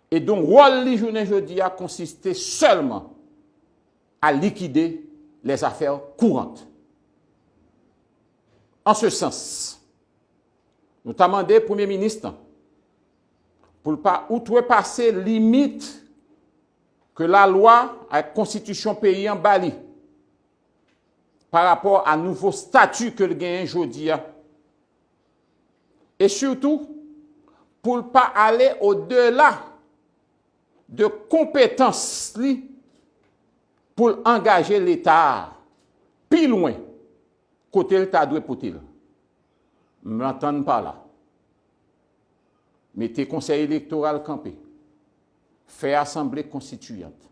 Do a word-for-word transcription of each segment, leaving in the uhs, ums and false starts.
E donk, wòl li jounen jodi a konsiste sèlman à liquider les affaires courantes. En ce sens, nou ta mande Premye Minis lan pou l pa outrepase limit ke lalwa ak konstitisyon peyi an ba li pa rapò a nouvo stati ke l genyen jodi a. E sitou, pou l pa ale odela de konpetans li pou l angaje Leta a pi lwen kote l ta dwe pote l. M antann pa la. Mete Konsèy Elektoral kanpe. Fè Asanble Konstitiyant.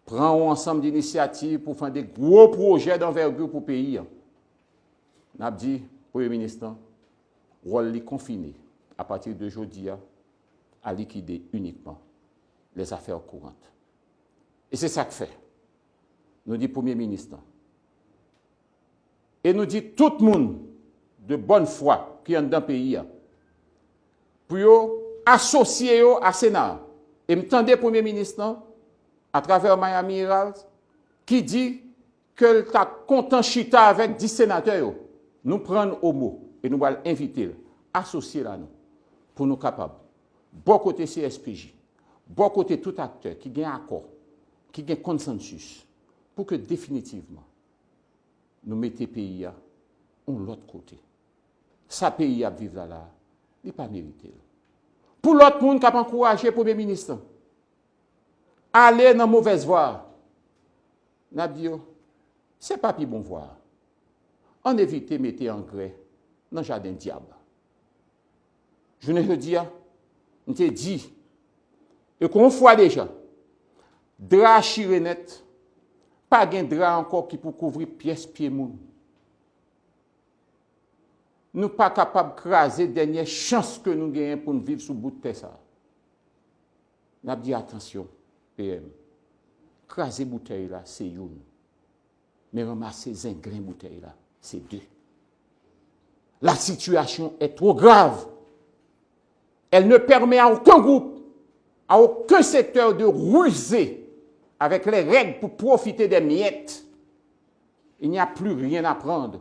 Pran yon ansanm dinisyativ pou fè de gwo pwojè danvègi pou peyi a. N ap di Premye Minis lan, wòl li konfine, apati de jodi a, à liquider uniquement les affaires courantes. E se sa k fè nou di Premye Minis lan, e nou di tout moun de bòn fwa ki anndan peyi a, pou yo asosye yo a Sena a. E m tande Premye Minis lan, atravè Miami Herald, ki di ke l ta kontan chita avèk dis senatè yo. Nou pran l o mo e nou pral envite l asosye l a nou pou nou kapab, bò kote C S P J, bò kote tout aktè ki gen akò, ki gen konsansis, pou ke definitivman nou mete peyi a yon lòt kote. Sa peyi a ap viv la la, li pa merite l. Pou lòt moun k ap ankouraje Premye Minis lan ale nan movèz vwa a, n ap di yo, se pa pi bon vwa a. Ann evite mete angrè nan jaden dyab. Jounen jodi a, m te di, e ke yon fwa deja, dra a chire nèt, pa gen dra ankò ki pou kouvri pyès pye moun. Nou pa kapab kraze dènyè chans ke nou genyen pou n viv sou bout tè sa a. N ap di atansyon, P M. Kraze boutèy la, se youn. Men ranmase zenglen boutèy la, se de. La situation est trop grave. Elle ne permet à aucun groupe, à aucun secteur de ruser avec les règles pour profiter des miettes. Il n'y a plus rien à prendre.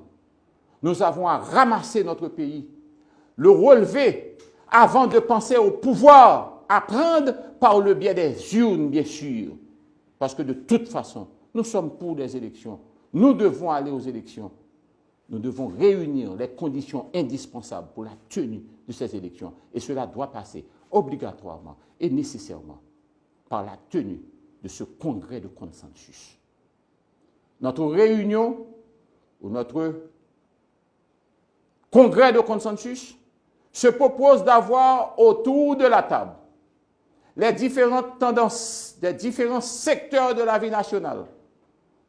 Nous avons à ramasser notre pays, le relever avant de penser au pouvoir, à prendre par le biais des urnes, bien sûr. Parce que de toute façon, nous sommes pour des élections. Nous devons aller aux élections. Nous devons réunir les conditions indispensables pour la tenue de ces élections. Et cela doit passer obligatoirement et nécessairement par la tenue de ce congrès de consensus. Notre réunion ou notre congrès de consensus se propose d'avoir autour de la table les différentes tendances des différents secteurs de la vie nationale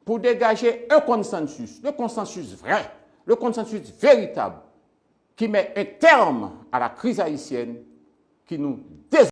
pour dégager un consensus, le consensus vrai, le consensus véritable, qui met un terme à la crise haïtienne qui nous